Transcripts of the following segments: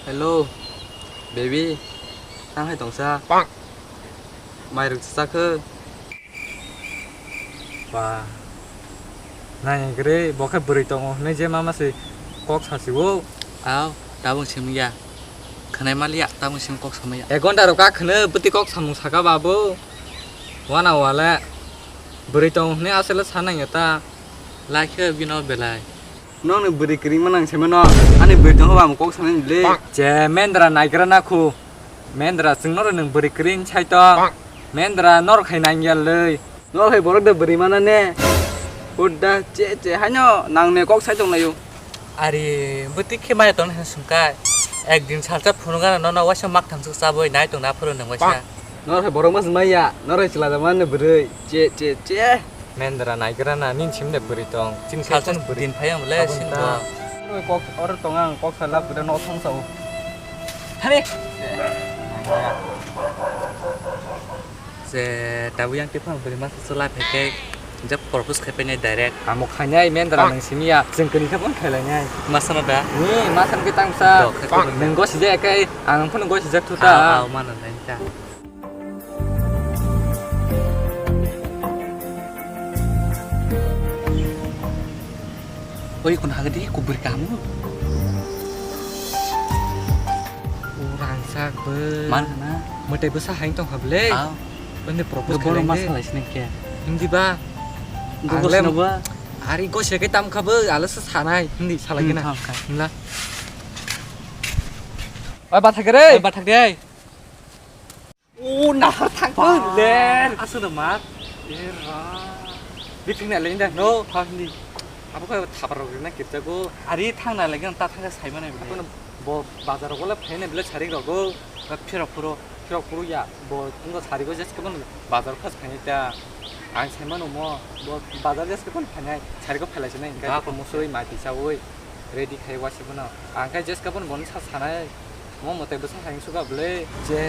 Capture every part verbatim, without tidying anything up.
Hello, baby, tang hai tongsa? Mairok chakhe? Ba, nai gre, bo khe bwrwi tongo hwnwi je mama se kok sasi o. Aw, tabuk simi ya. Khwnai mali ya, tabuk simi kok samai ya. Ek ghonta rok kha khwno bwtwi kok samung saka babu. Wana wale bwrwi tongo hwnwi aswk le sanai ya ta. Lai khe bino belai. Nokni bwrwi kwrwima nang se mano, ani bwrwi tongkha ba ang kok sanai le. Je mendra naigra na khu. Mendra chwng norok nwng bwrwi kwrwi sai tong. Mendra norok hai nang ya le. Norok hai borok da bwrwi mana ne. Hudda che che haino nang ne kok sai tong laio. Ari bwtwi khe maya tong hin sungkai. Ekdin salsa phunukgana nono waisa mak thamsuk chabwi nai tong na phuru nwng waisa. Norok hai borok mas maya, norok hai chwla da man ne bwrwi. Che che che. Mendra naigra na nini sim de bwrwi tong. Chini salsa bwrwi. Din phai ang le sin bo. Oi kok or tong ang kok sala bwrwi no thong sao. Hare. Je tabuk yang tiphang bwrwi masa chwla phai khe je propose khai painai direct. Amo khainai mendra nang simi ya. Chwng kwrwi khe phone khailainai. Masa no da? Ni masa no khe tang sa. Nang gosi je kai ang phone gosi jak thu ta. Aw, aw, mano nai ta. Oi, kun hagdi kubur kamu. Urang sak be. Man na? Mate bwsa hain tong hable. Aw. Bende propose khailai de. Boro mas khalai sini ke. Hindi ba? Hindi ba? Ari go se ke tam khabe, ala sa sanai. Hindi salai kena. Himla. Oi, bathak re. Oi, bathak de. O nahar thang pa ler. Aswk no mat. Era. Bithing na leng da no thang ni. Abo khe thapar rok rina kirjago. Ari thang na leng ta thang sai mane bini. Bo bazar rok le phaina bile sari rogo. Phirok phuro phirok phuro ya. Bo tungo sari go jeske bon bazar khas phaina ta. Ang sai mano mo bo bazar jeske bon phainai sari go phailai sinai. Ga ko musui mati chaui. Ready khai wasi bono. Ang khai jeska bono bono sa sanai. Mo mote bwsa hai suka bwle. Je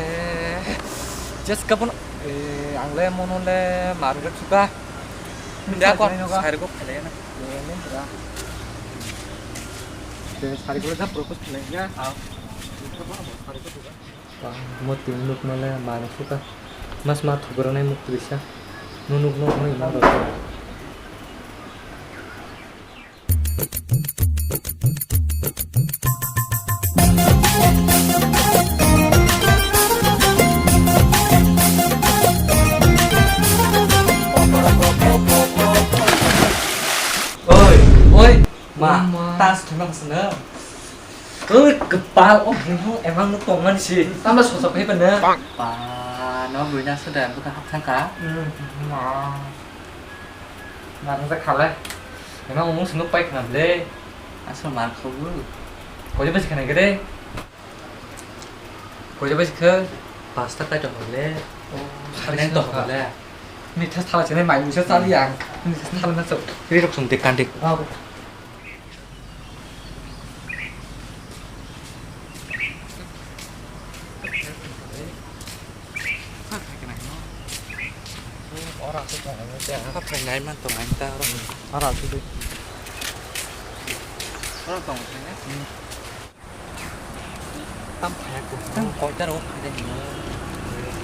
jeska bono, eh, ang le mono le maru rek suka. Nda kon sari ko khale na. Eh, ne bra. Je sari ko le da propose khale ya. Ah. Sari ko suka. Mo tin nuk male maru suka. Mas ma thugra nai muk trisa. Nunuk nuk nai ma. Oi, oi, ma, tas thumna khasana. Oi, kepal, oh, bini emang nuk tongmani si. Tamba sosok hai bana. Pa, no bini asa dan buka hap thangka. Hmm, ma. Narwkjak khalai. Ema umung swnuk pai khna ble. Aswk mar khabu. Koijabai se khna gede. Koijabai se khe pasta kai tong ble. Oh, khanen tong ble. Ni thas thala chene mai musa chali ang. Ni thas thala na chok. Ri rok sung de kandi. Ah. Ora aswk tong ang tei. Kha phainai man tong ang ta oro. Ora aswk de. Ora tong ang tei. Hmm. Tam phaya ko. Tam koi ta ro phai de.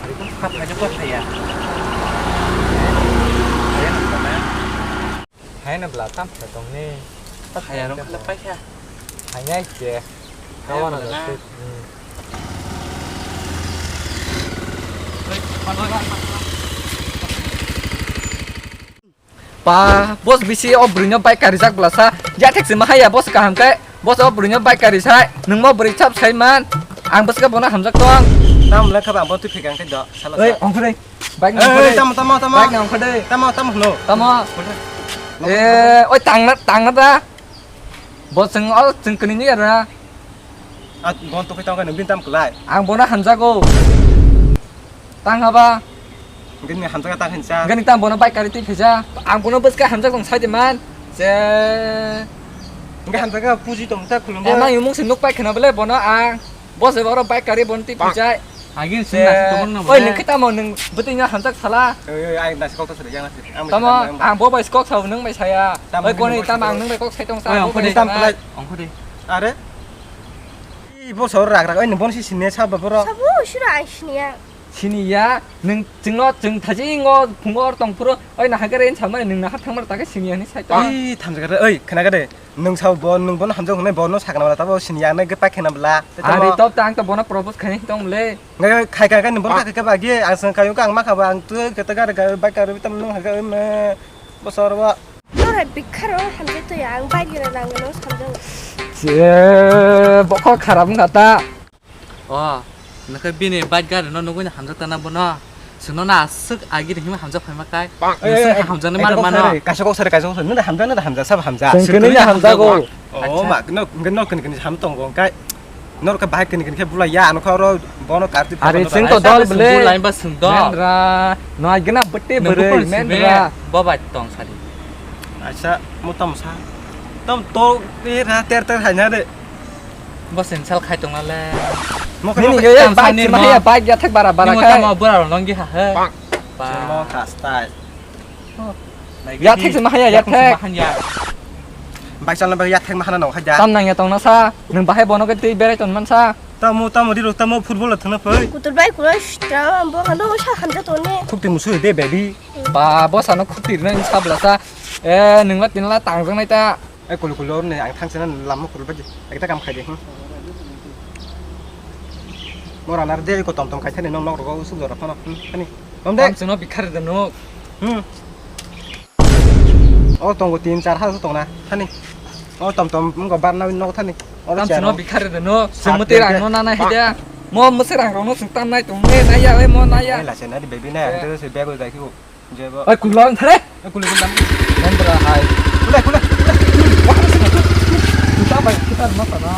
Ari ko kha phai ko phaya. Phaya na bla tam phai tong ni. Phaya rong khala pai kha. Phaya ke. Kawan ada sih. Hmm. Pa, boss bisi o bwrwi no bike kari jak bwlasa. Ya thek se ma haya boss kaham kai. Boss o bwrwi no bike kari sai. Nung mo bwrwi chap sai man. Ang bwska bono hamjak tong. Tam le kha ba bo tu phikang kai do. Sala. Oi, ongkhoroi. Bike nang khore. Tamo, tamo, tamo. Bike nang khore. Tamo, tamo, no. Tamo. Eh, oi tangna, tangna da. Bo chwng o chwng kwnwi ni ara. A bon to khaitong kha nung bin tam klai. Ang bono hamjago. Tang haba. Gini hamjaga tang hinsa. Gini tang bono bike kari twi phisa. Ang bono bwska hamjak tong sai de man. Je. Gini hamjaga puji tong ta khulumbo. Emang yumung se nuk pai khna bele bono ang. Bo se boro bike kari bon ti pujai. Agin sung nasi tongmani nang. Oi, nung kita mo nung beting na hamjak sala. Oi, oi, ai nasi kok to suri yang nasi. Tamo, ang bo bai kok sa nung bai saya. Oi, koni tam ang nung bai kok sai tong sa. Oi, ang koni tam pelai. Ang koni. Are? Bo sor rak rak, oi, nwng bono si sini sa ba boro. Sabo sura ang sini ya. Sini ya, nwng chwngno chwng thaji ngo phungo or tong phuru, oi, naha gare in samai nwng naha thangmar ta khe sini ya ni sai to. Oi, thamsa gare, oi, khna gare. Nwng sa bo, nwng bono hamjak hwnwi bono sakna bala tabo sini ya nai ge pai khna bala. Ari top ta ang to bono propose khaini tong le. Ngai khai khai kai nwng bono khai khai ba ge ang sang khai ang ma kha ba ang tu kete gare gare bai kare tam nwng ha ga me bosor ba. Nora bikharo hamjak to ya ang bai gina nang no samjak. Je bokho kharap wngkha ta. O, nokhe bini bike gari no nugui hamjak tana bono. Sino na aswk agi ri hima hamjak phaima kai. Bang. Nisi Eh, eh, hamjakni eh, mar kok mano. Sari, kaisa kok sari, kaisa kok sari. Nunda hamjak, nunda hamjak, sab hamjak. Chwng kini hamjago. Oh, ma, no, no, kini kini ham tongo kai. Nor ka bike kini kini khe bulai ya, ano kha oro bono karti. Ari, chwng to dol bole. Lain ba sung dol. Menra, no agena bete bere, menra. Bo bai tong sari. Aisa, mo tam sa. Tam to, eh, ra ter ter haina de. Bo sensal khai tongna le. Mo khe nini mo yo ya tam bike sani ma mo. Ya bike ya thek bara bara. Nimo khai. Tamo bura rong nonggi ha he. Bang. Ba. Mo kastai. Oh. Ya thek ma ya, ya thek. Bike chalna ba ya thek ma hana nong khaja. Tam nang ya tongna sa. Nwng bahai bono ke twi berai ton man sa. Tamo tamo di rok tamo football thangna phai. Kutul bai kulo stra bo kando sa hamja tone. Khukti musu de baby. Ba bo sano khukti rina sabla sa. Eh, nwng la tin la tangjang nai ta. Eh, kulu kulu ne ang thang sena lama kulu baji. Ekta kam khai de. Hmm. Mora nar de ko tom tom khai thani nok nok rogo usuk jora phano. Hmm, thani. Tom de. Tam sino bikhar de nok. Hmm. O tongo tin char ha tongna. Thani. O tom tom ngo bar na nok thani. Tam sino bikhar de nok. Sumati rang no na na hide. Mo musi rang rong no sung tam nai tong ne na ya, eh, mo na ya. Eh, la sena di baby na. Eh. Ang to se bag oi gai ki ko. Jebo. Oi, kulon thare. Eh, kuli kuli. Nandra hai. Kuli kuli. Kuli. Wah, kita apa? Kita apa?